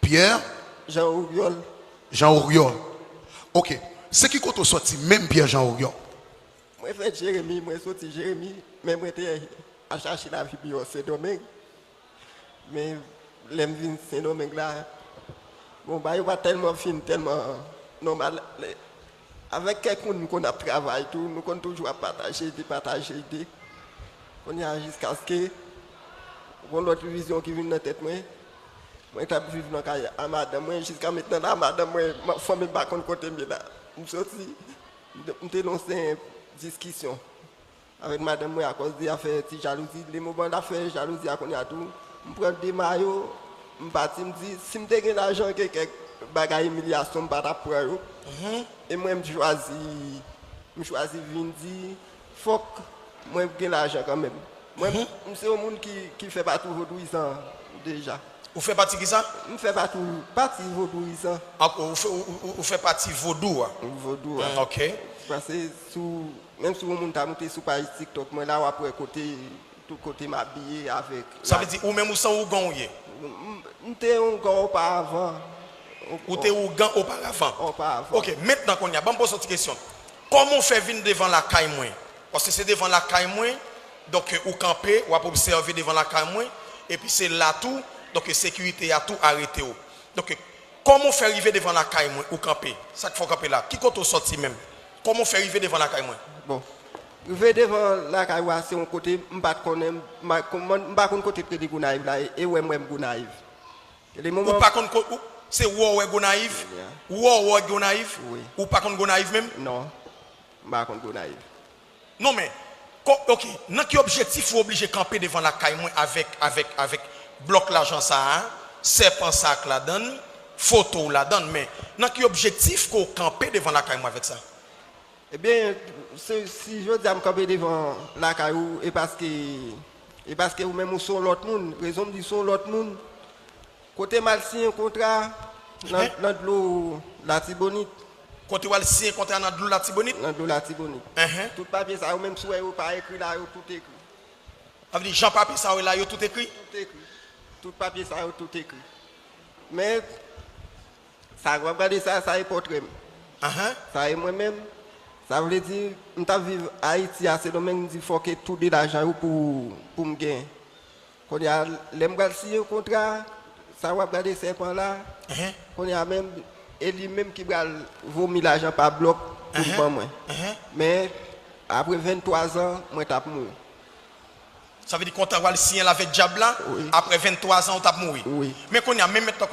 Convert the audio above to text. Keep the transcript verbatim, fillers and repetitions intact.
Pierre Jean Oriol. Jean Oriol. Ok. Se ki kote w sòti menm Pierre Jean Oriol? Mwen fèt Jeremi, mwen soti Jeremi, men mwen te al chache lavi pi wo Sendomeng. Men lè m vin Sendomeng la, bon, bagay yo pa tèlman fin, tèlman nòmal. Avèk kèk moun m konn ap travay tou, nou konn toujou ap pataje ide, pataje ide. Kounye a jiskaske yon lòt vizyon ki vin nan tèt mwen. Mwen t ap viv nan kay a madanm mwen, jiska mentnan la madanm mwen, fanmi m pa konn kote m ye la. M soti, m te nan yon senp diskisyon avèk madanm mwen akòz de afè ti jalouzi. Lè moman afè jalouzi a kounye a tou, m pran de mayo, m pati, m di si m te gen lajan, gen kèk bagay imilyasyon, m pa t ap pran yo. E mwen m chwazi, m chwazi vin di fòk mwen gen lajan kanmenm. Mwen m se yon moun ki, ki fè pati vodouyizan deja. Ou fè pati ki sa? M fè pati, pati vodouyizan. Ah, ou fè, ou, ou, ou fè pati vodou a? Vodou a. Mm, ok. Paske sou, menm si yon moun ta moute sou paj TikTok mwen la, w ap wè kote, tout kote m abiye avèk. Sa vle di ou menm ou se yon ougan ou ye? M, m te ougan oparavan. Ou te ougan oparavan? Oparavan. Ok, mentnan kounye a, ban m poze yon ti kesyon. Kòman w fè vin devan lakay mwen? Paske se devan lakay mwen, donk ou kanpe, w ap obsève devan lakay mwen, epi se la tou, donk sekirite a tou arete w. Donk, kòman w fè rive devan lakay mwen, ou kanpe? Sa k fè w kanpe la? Ki kote w sòti menm? Kòman w fè rive devan lakay mwen? Bon, rive devan lakay ou a, se yon kote m pa t konnen, m pa, m pa konn kote t rele Gonayiv la, e, e wè m wè m Gonayiv. Lè moman Ou pa konn ko-, ou, se wè w wè Gonayiv? Yeah. Wè w wè Gonayiv? Wi. Ou pa konn Gonayiv menm? Non, m pa konn Gonayiv. Non, men, ko-, ok, nan ki objektif ou oblije kanpe devan lakay mwen avèk, avèk, avèk blòk lajan sa a, sèpan sa a k ladan l, foto w ladan l, men nan ki objektif ke w kanpe devan lakay mwen avèk sa? Ebyen, se, si jodi a m kanpe devan lakay ou, e paske, e paske ou menm ou se yon lòt moun. Rezon m di se yon lòt moun, kote m al siyen kontra nan, nan dlo Latibonit. Kote w al siyen kontra nan dlo Latibonit? Nan dlo Latibonit. Enhen. Tout papye sa yo, menm si w wè yo pa ekri la, yo tout ekri. Sa vle di, jan papye sa yo la, yo tout ekri? Tout ekri. Tout papye sa yo, tout ekri. Men, sa w ap gade sa, sa e pòtrè m. Ahan. Sa e mwen menm. Sa vle di, m t ap viv Ayiti a, Sendomeng, m di fòk e toude lajan yo pou, pou m gen. Kounye a, lè m pral siyen kontra, sa w ap gade sèpan la, Enhen. Kounye a menm, e li menm ki pral vomi lajan pa blòk pou l Enhen. ban mwen. Enhen. Men, apre venntwa zan, mwen t ap mouri. Sa vle di kontra w al siyen l avèk dyab la, Wi. Apre venntwa zan, ou t ap mouri. Wi. Men kounye a, menm mentnan